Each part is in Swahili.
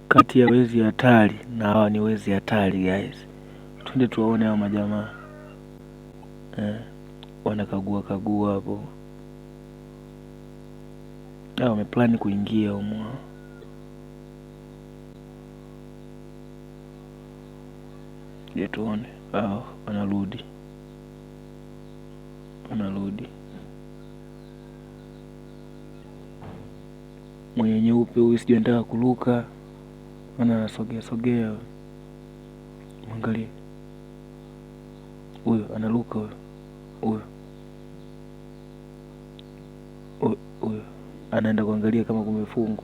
Kati ya wezi hatari na hawa ni wezi hatari guys. Twende tuwaone hao majamaa eh, wanakagua kagua hapo, wameplani kuingia humo. Je, tuone hao wanarudi, wanarudi. Mwenye nyeupe huyu sijui anataka kuruka, maana anasogea sogea. Mwangalie huyo anaruka, huyo huyo huyo anaenda kuangalia kama kumefungwa,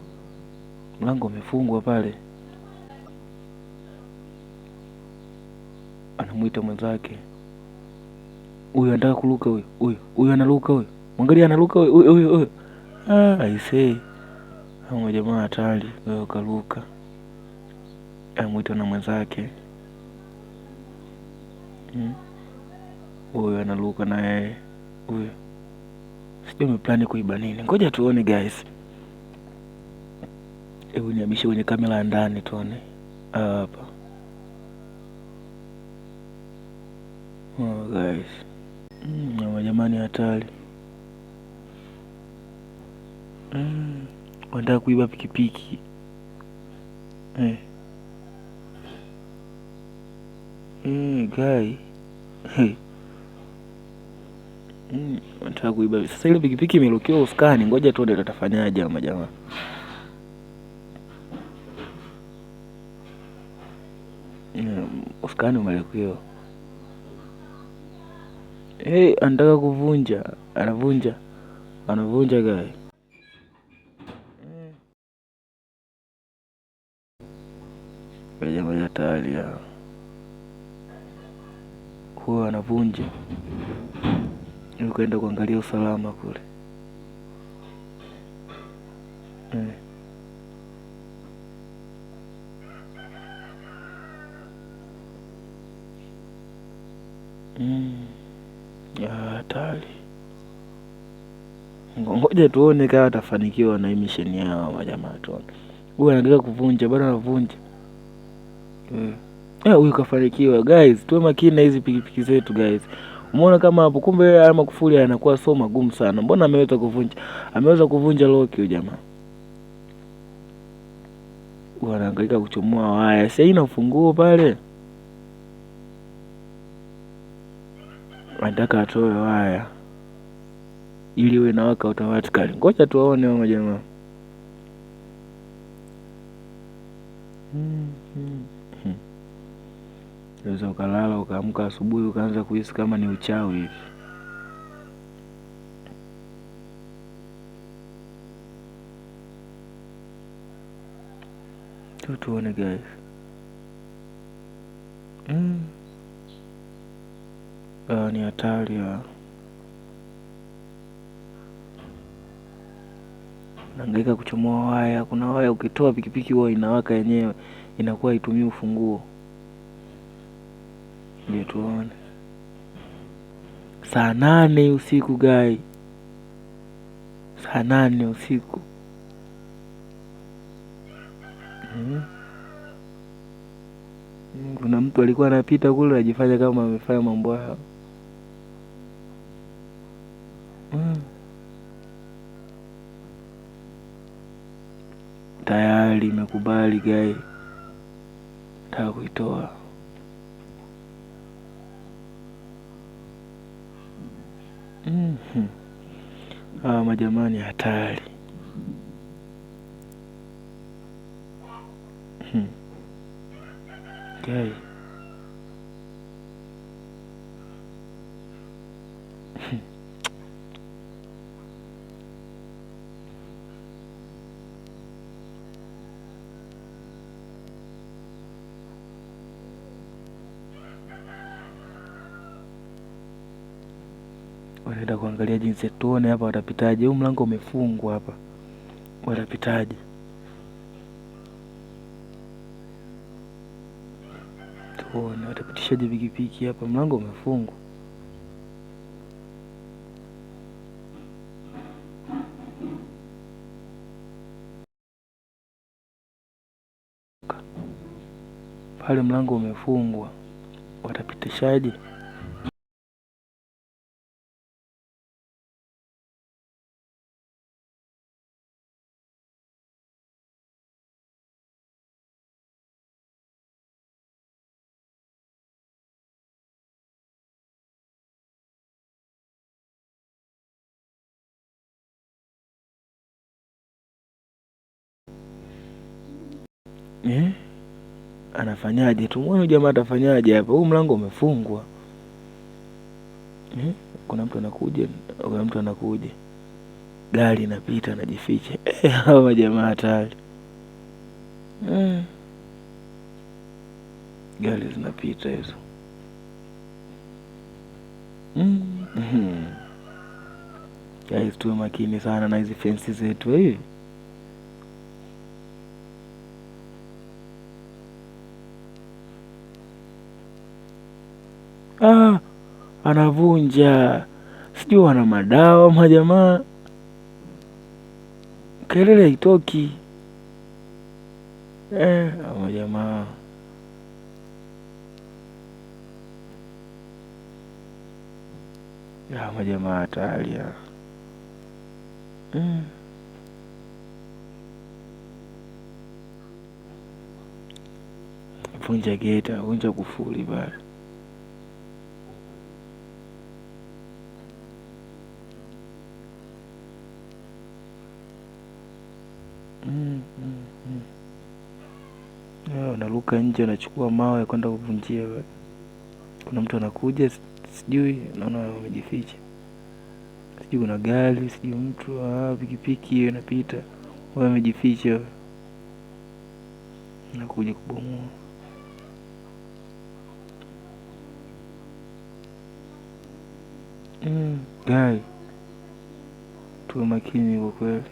mlango umefungwa pale. Anamwita mwenzake, huyu anataka kuruka, huyu huyu huyu anaruka, huyu mwangalia, anaruka huyu huyu huyu. Ah, aisee, hao jamaa hatari. Huyo karuka, anamwita na mwenzake huyu anaruka na yeye huyu, sijui ameplani kuiba nini. Ngoja tuone guys, hebu nihamishe kwenye kamera ya ndani tuone hapa. Oh guys, jamani hatari. Wanataka kuiba pikipiki eh. Guy hey. Wanataka kuiba sasa. Ile pikipiki imerukiwa usukani, ngoja tuone tutafanyaje ama jamaa. Usukani umerukiwa. Hey, anataka kuvunja, anavunja, anavunja guy. Jamaa hatari huwa anavunja ili kwenda kuangalia usalama kule. Hatari. Ngoja tuone kama atafanikiwa na mission yao majamaa, tuone. Huyu anataka kuvunja, bado anavunja. Huyu kafanikiwa. Guys, tuwe makini na hizi pikipiki zetu guys. Umeona kama hapo, kumbe haya makufuli yanakuwa so magumu sana. Mbona ameweza kuvunja? Ameweza kuvunja lock huyu jamaa. Wanahangaika kuchomoa waya. Si haina ufunguo pale. Anataka atoe waya ili iwe inawaka automatically. Ngoja tuwaone hao majamaa. Unaweza ukalala ukaamka asubuhi ukaanza kuhisi kama ni uchawi hivi. Tu tuone guys. Ni hatari ya. Nahangaika kuchomoa waya. Kuna waya ukitoa pikipiki huwa inawaka yenyewe, inakuwa haitumii ufunguo. Ndio tuone. Saa 8 usiku guy. Saa 8 usiku. Kuna mtu alikuwa anapita kule anajifanya kama amefanya mambo hayo. Tayari imekubali guy. Nataka kuitoa. Hawa majamani hatari. Guy. Wanaenda kuangalia jinsi, tuone hapa watapitaje. Huu mlango umefungwa hapa, watapitaje? Tuone watapitishaje pikipiki hapa, mlango umefungwa. Pale mlango umefungwa, watapitishaje? Eh? Anafanyaje? Tumuone jamaa atafanyaje hapa. Huu mlango umefungwa. Eh? Kuna mtu anakuja, kuna mtu anakuja. Gari inapita anajificha. Eh, hawa majamaa hatari. Eh. Gari zinapita hizo. Guys, tuwe makini sana na hizi fensi zetu hivi. Ah, anavunja, sijui wana madawa majamaa, kelele haitoki. Eh, majamaa ya majamaa hatari ya. Vunja geti, vunja kufuli pale. Wanaruka nje, wanachukua mawe kwenda kuvunjia. Kuna mtu anakuja, sijui, naona wamejificha, sijui kuna gari, sijui mtu, pikipiki hiyo inapita, wao wamejificha, nakuja kubomoa. Gari, tuwe makini kwa kweli.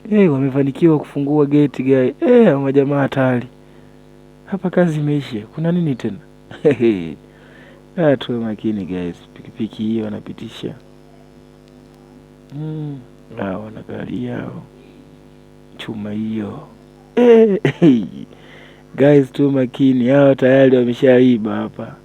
Hey, wamefanikiwa kufungua geti guy. Hey, majamaa hatari hapa, kazi imeisha. Kuna nini tena? Tuwe makini guys, pikipiki hiyo wanapitisha. Wana gari yao chuma hiyo. Hey, guys tuwe makini, hao tayari wameshaiba hapa.